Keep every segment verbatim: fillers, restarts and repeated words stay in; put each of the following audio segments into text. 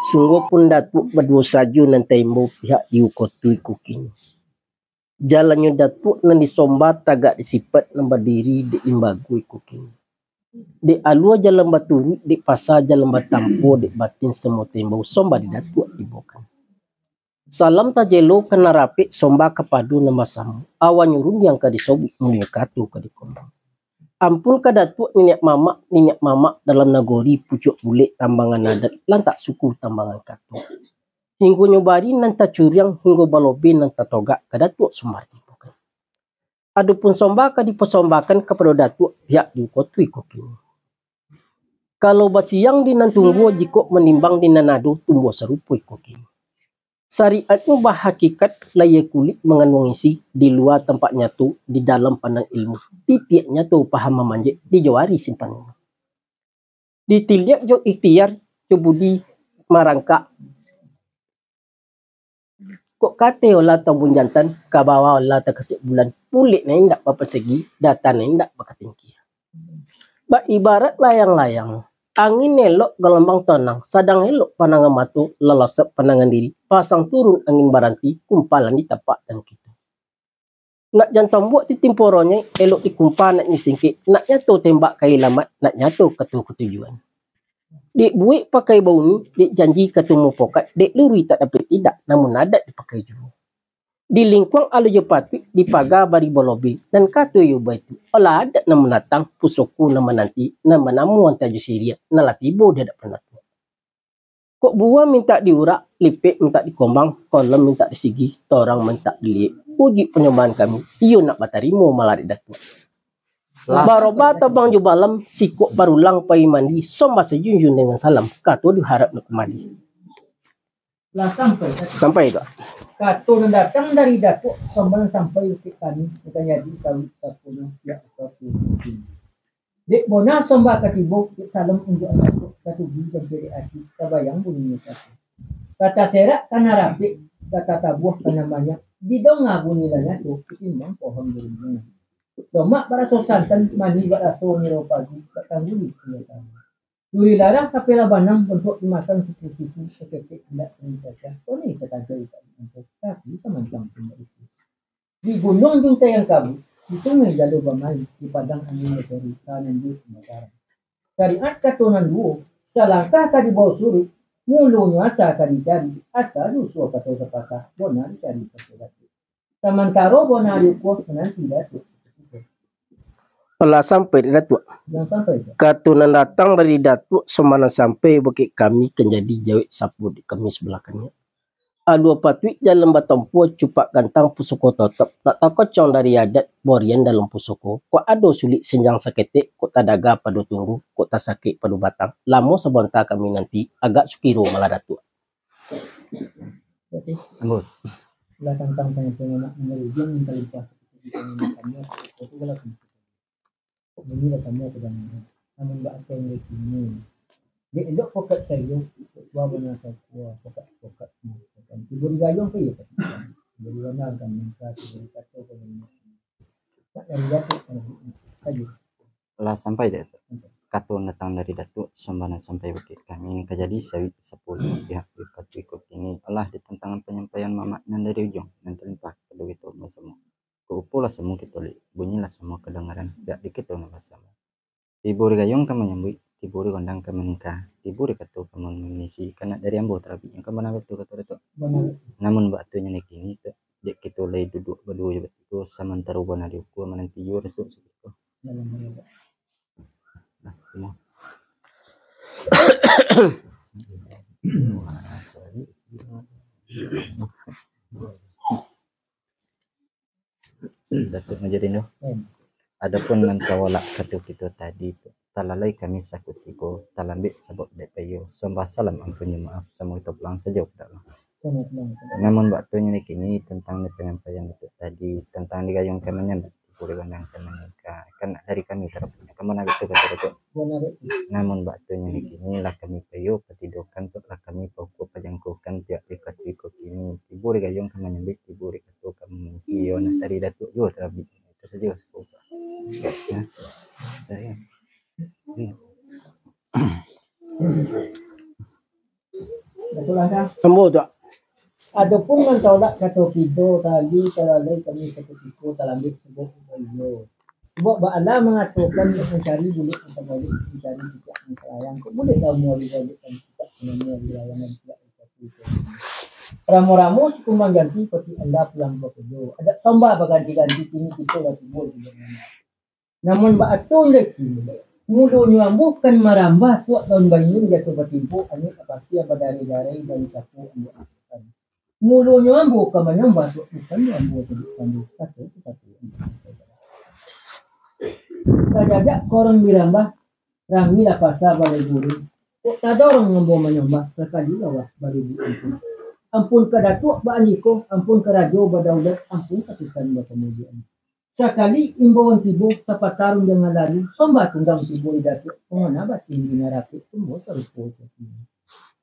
Sungguahpun Datuak baduo sajo nan taimbau pihak di uko tu iko kini. Jalannyo Datuak nan disomba tagak di sipat nan badiri di limbago iko kini. Dek alua jalan baturuik, dek pasa jalan batampuah, dek batin samo taimbau somba di Datuak tibokan. Salam tajelo ka nan rapek, somba kapado nan basamo. Awalnyo rundiang ka disobuik, mulonyo kato ka dikombang. Ampun ka Datuak niniak mamak, niniak mamak dalam nagori Pucuak Bulek, tambangan adat lantak suku tambangan kato. Hinggonyo bari nan tacuriang, hinggo balobeh nan tatogak ka Datuak somba tibokan. Adopun somba ka dipasombahkan kapado Datuak pihak di uko tu iko kini. Kalau basiang di nan tumbuah, jikok manimbang di nan ado, tumbuah sarupo iko kini. Syariatnyo bahakikat, lahia kulik manganduang isi, di lua tampak nyato, di dalam pandang ilmu, titiak nyato paham mamanjek, dijawari simpan ilmu. Ditiliak jo ikhtiar, jo budi marangkak. Kok kateh olah tambun jantan, ka bawah olah takasik bulan, pulek nan indak bapasagi, data nan indak bakatingki. Baibarat layang-layang, angin elok galombang tanang, sadang elok pandangan mato, lalasap pandangan diri, pasang turun angin baranti, kumpalan di tapak dan kito. Nak jan tombuak ti timporonyo, elok dikumpa nak nyo singkek, nak nyato tembak ka ilamat, nak nyato kato katujuan. Dek buek pakai bauni, dek janji kato mupokat, dek lurui tak dapek idak, namun adat dipakai juo. Di lingkuang alun jo patuik, di paga bari balobeh, nan kato iyo baitu, alah adat nan mandatang, pusoko nan mananti, nan banamo antajo siriah, nan lah tibo di adapan Datuak. Kok buah mintak diurak, lipek mintak dikombang, kolam mintak disigi, torang mintak diliek, ujuik panyombahan kami, iyo nak batarimo malah dek Datuak. Lah. Baroba tabang jo balam, sikok barulang pai mandi, sombah sajunjung dengan salam, kato diharap nak kamari. Lah sampai, Datuak. Sampai, Tuak. Kato nan datang dari Datuak, sombah nan sampai untuak kami, nan ka jadi sawik sapunyo, pihak Datuak. Dek bona sombah ka tibo, dek salam unjuak Datuak, ka tubi sampai dek ati, tabayang bunyinyo kato. Ka taserak ka nan rapek, ka tatabuah ka nan banyak, didonga bunyi lah nyato, tatimbang pohon barimbungan. Tomak baraso santan, manih baraso niro padi, bak tangguli niro tadi. Duri larang tapi lah banam, bontuak dimakan siku-siku, saketek indak terinsakan, kono satajau tak diantuk, tapi samantang pun indak itu. Di gunuang Juntaiang Kabu, di sungai Jalo Bamain, di padang angin Beteri, ka nan di pamataran. Syariat kato nan duo, salangkah ka dibao suruik, mulonyo asa ka dicari, asa dusuah kato sapatah, bona dicari kato dapek. Samantaro bona diukuah, mananti Datuak. Alah sampai dek Datuak. Nan sampai, Tuak. Kato nan datang dari Datuak, sombah nan sampai bakeh kami, kan jadi jawek sapo dek kami sabalakannyo. Alua patuik jalan batampuah, cupak gantang pusoko totop, nak takocong dari adat, borian dalam pusoko, kok ado sulik senjang saketek, kok tadaga pado tunggu, kok tasakik pado batang, lamo sabonta kami nanti, agak sukiro malah Datuak. Ambo. Lah tantang panyampaian anak manggarudiang nan talimpah. Bunyilah kamu kedengaran. Namun bak apo yang kini. Dek elok pokat sayo, dek tua bana sakua, pokat-pokat mangatokan. Tibo di gayuang ka iyo katakan. Tibo di rondang ka mangka, tibo di kato ka mangka. Tak dari Datuak, sajo. Lah sampai dek Datuak. Kato datang dari Datuak, sombah nan sampai bakeh kami, nan ka jadi sawik sapo pihak di patuik ko kini. Alah di tantangan panyampaian mamak nan dari ujuang, nan talimpah pado kito basamo. Kok upo lah samo kito liek, bunyi lah samo kadangaran, pihak di kito nan basamo. Tibo di gayuang ka manyambuik, tibo di gondang ka maningka, tibo di kato ka mangisi, kanak dari ambo tarabiknyo, kan bana batua kato Datuak. Bana. Namun bak atunyo nan kini tu, dek kito lai duduak baduo jo batigo, samantaro bona diukua mananti juo Datuak sakutiko. Dalam hari, Pak. Nah, ini. Datuak Maja Rindu. Hmm. Adopun nan tawalak kato kito tadi tu, talalai kami sakutiko, talambek sabab dek payo. Sombah salam ampun jo maaf, samo kito pulang sajo ka dalam. Namun bak atunyo nan kini tantang di panyampaian Datuak tadi, tantang di gayuang ka manyambuik, tibo di gondang ka maningka, kan dari kami tarapiknyo, kan bana baitu kato Datuak. Namun bak atunyo nan kini lah kami payo patidokan tu, lah kami paukua pajangkokan pihak di patuik ko kini, tibo di gayuang ka manyambuik, tibo di kato ka mangisi, yo nah dari Datuak juo tarabik. Itu sajo, sapo. Nah, dari. Hmm. Ambo tu. Adopun nan taulak kato kito, tali talalai kami sakutiko, talambek subuah ubayo. Sabab baalah mangatokan, nak mancari buluak nan tabalik, mancari cicak nan salayang. Kok bulek lah mua dibaliakkan, cicak nan mua dilayangkan, cicak nan satu itu. Ramo-ramo si kumbang janti, pati anda pulang bakojo. Adat samba baganti-ganti, kini kito lah tibo di dunia. Namun baato lai kini, mulonyo ambo kan marambah, tuak daun bainun jatuah batimpo, angin apasi badarai-darai, daun sapu ambo angkatkan. Mulonyo ambo ka manyambah, tuak bukannyo ambo taduik pandu, kato tu satu. Sajajak korong dirambah, rami lah pasa balai gurun. Kok tadorong ambo manyambah, sakali lawah baribu ampun. Ampun ka Datuak baandiko, ampun ka Rajo badaulat, ampun ka Sutan bakamudian. Sakali imbauan tibo, sapatah rundiangan lalu, samba tunggang tibo di Datuak, pangana batin di narapek, tumbuah sarupo cacing.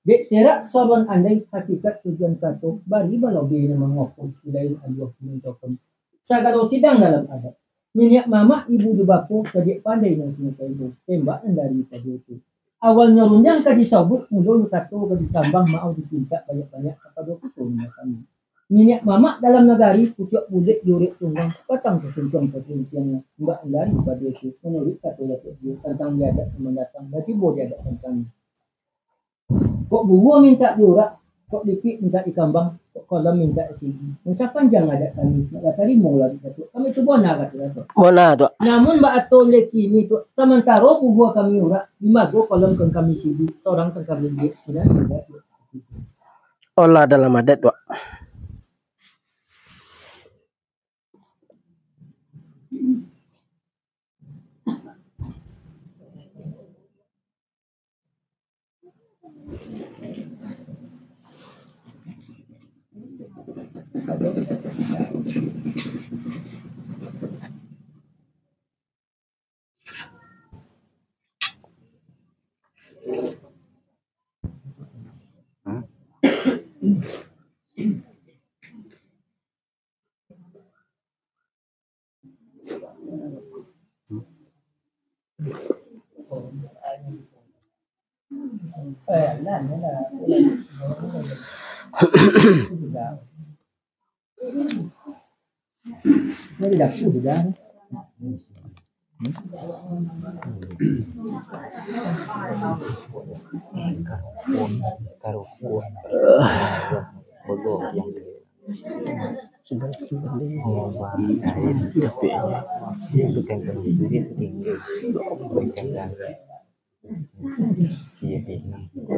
Dek serak saban andai, hakikat tujuan kato, bari balobeh nan mangokoh, ilain aluah mintokan. Sagalo sidang dalam adat. Niniak mamak, ibu jo bapo, cadiak pandai nan punyo kaibo, tembak nan dari pado tu. Awalnyo rundiang ka disabuik, mulonyo kato ka ditambah, maaf dipintak banyak-banyak kapado kito nan kami. Niniak mamak dalam nagari, pucuak bulek di urek tunggang, batang kasuntuang patuntiangnyo, imbak dari pado tu, manuruik kato Datuak Dio, tantang di adat nan mandatang, lah tibo di adat nan kami. Kok buruah mintak diurak, kok lipik mintak dikambang, kok kolam mintak disigi. Nan sapanjang adat kami, nak batarimo lagi Datuak. Kami tu bona kato Datuak. Bona tu. Namun baato lai kini tu, samantaro buruah kami urak, di mago kolam kan kami sigi, sorang kan kami liek, indak indak. Olah dalam adat tu.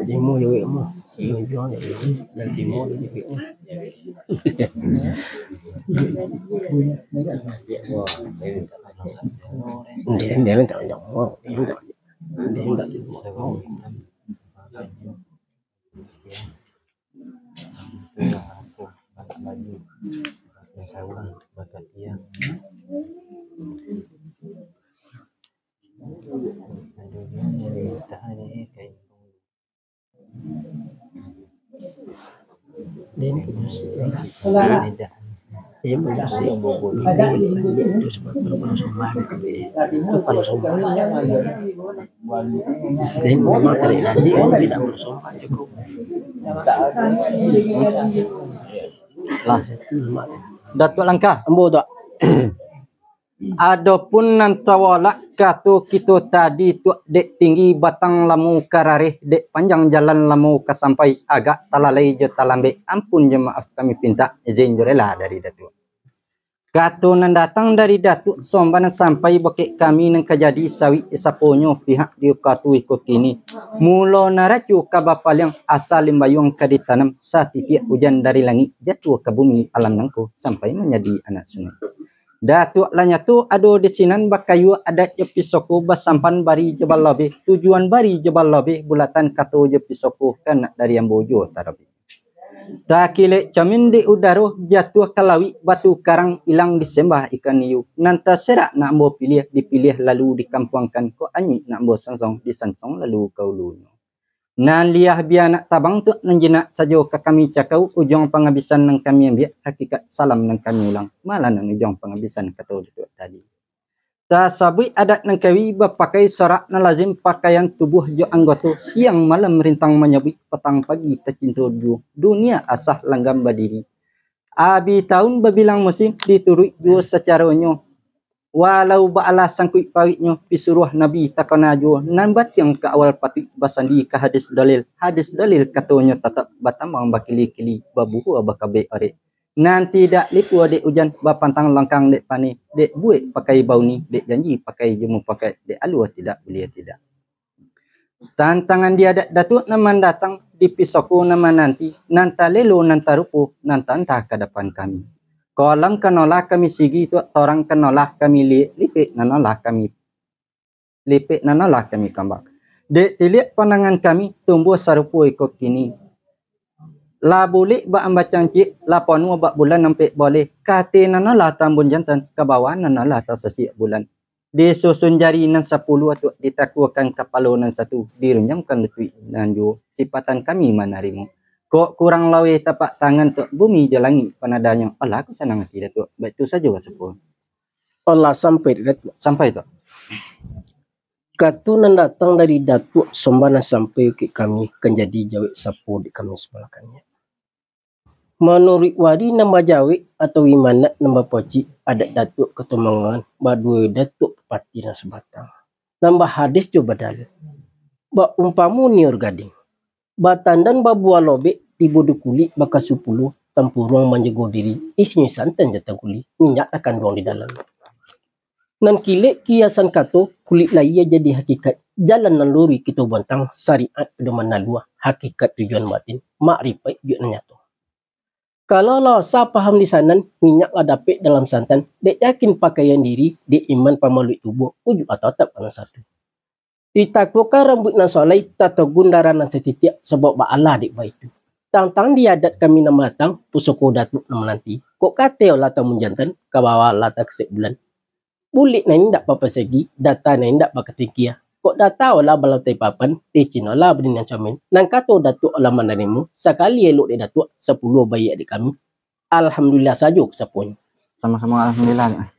Limo jawek mah. Limo jawek mah. Dia, dia minta jawab. Dia minta, dia minta jawab. Dia ni musik lah. Dia musik. Dia tu sebab kalau sombong. Itu kalau sombong. Dia memang tarik nadi, dia tidak mau sombong cukup. Lah, satu lemak. Datuak Langkah. Ambo tu. Adopun nan tawalak kato kito tadi tu, dek tinggi batang lamo ka rareh, dek panjang jalan lamo ka sampai, agak talalai jo talambek, ampun jo maaf kami pintak, izin jo rela dari Datuak. Kato nan datang dari Datuak Somban sampai bakeh kami nan ka jadi sawik saponyo pihak di kato iko kini. Mulo naraco ka bapaliang, asa limbayuang ka ditanam, satitiak ujan dari langik jatuah ka bumi alam nangko sampai manjadi anak sungai. Datuak lah nyato ado di sinan, bakayu adat jo pisoko, basampan bari jo balobeh, tujuan bari jo balobeh, bulatan kato jo pisoko, kanak dari ambo juo tarabih. Takilek camin di udaro, jatuah ka lawik batu karang, ilang disembah ikan hiu. Nan taserak nak ambo piliah, dipiliah lalu dikampuangkan, kok anyuik nak ambo sansong, disansong lalu ka ulunyo. Nan liah bia nak tabang tu, nan jinak sajo ka kami cakau, ujuang pangabisan nan kami ambiak, hakikat salam nan kami ulang, malah nan ujuang pangabisan kato Datuak tadi. Tasabuik adat nan kawi bapakai sorak nan lazim pakaian tubuh jo anggoto, siang malam rintang manyabuik, patang pagi tacinto juo, dunia asah langgam badiri. Abi taun babilang musim dituruik juo sacaronyo. Walau baalah sangkuik pawiknyo, pisuruah Nabi takana juo, nan batiang ka awal patuik basandi ka hadis dalil, hadis dalil katonyo tatap batambang bakili-kili, babuhua bakabek arek. Nan tidak lipua dek ujan, bapantang langkang dek paneh, dek buek pakai bauni, dek janji pakai jo mupakaik, dek alua tidak buliah tidak. Tantangan di adat Datuak nan mandatang, di pisoko nan mananti, nan talelo nan tarupo, nan tantah ka dapan kami. Kolam kanolah kami sigi tuak, torang kanolah kami liek, lipek nanolah kami, lipek nanolah kami kambang. Dek tiliak pandangan kami, tumbuah sarupo iko kini. Lah bulek bak ambacang ciek, lah panuah bak bulan ampek boleh, ka ateh nanolah tambun jantan, ka bawah nanolah tasasiak bulan. Disusun jari nan sapuluah tu, ditakuakan kapalo nan satu, dirunjamkan lutuik nan juo, sipatan kami manarimo. Kok kurang laweh tapak tangan tu, bumi jo langik panadahnyo, alah ko sanang ati Datuak, baitu sajo ka sapo. Alah sampai Datuak. Sampai tu. Kato nan datang dari Datuak Somban nan sampai ka kami, kan jadi jawek sapo di kami sabalah kaniak. Manuruik wari nan bajawek atau imanat nan bapocik, adat Datuak Katumangangan baduo Datuak Bupati nan sabatang, nan bahadis jo badalil. Baumpamo niur gading, batandan babuah lobek, tibo di kulik bakasupulo, tampuruang manjago diri, isinyo santan jo taguli, minyak takanduang di dalam. Nan kilek kiasan kato, kulik layia jadi hakikat, jalan nan luruih kito bontang, syariat pedoman nan luah, hakikat tujuan batin, makrifaik juo nan nyato. Kalau lah sah paham di sanan, minyak lah dapek dalam santan, dek yakin pakaian diri, dek iman pamaluik tubuah, ujuik atau atap nan satu. Ditakuakan rambuik nan solai, tatogun darah nan satitiak, sabab baalah dek baitu. Tantang di adat kami nan batang, pusoko Datuak nan mananti, kok ka ateh lah tambun jantan, ka bawah lah takasek bulan. Bulek nan indak bapasagi, data nan indak bakatingkia. Kok data olah balantai papan, licin olah badindang camin. Nan kato Datuak olah manarimo, sakali elok dek Datuak, sapuluah baiak dek kami. Alhamdulillah sajo kasaponyo. Samo-samo alhamdulillah.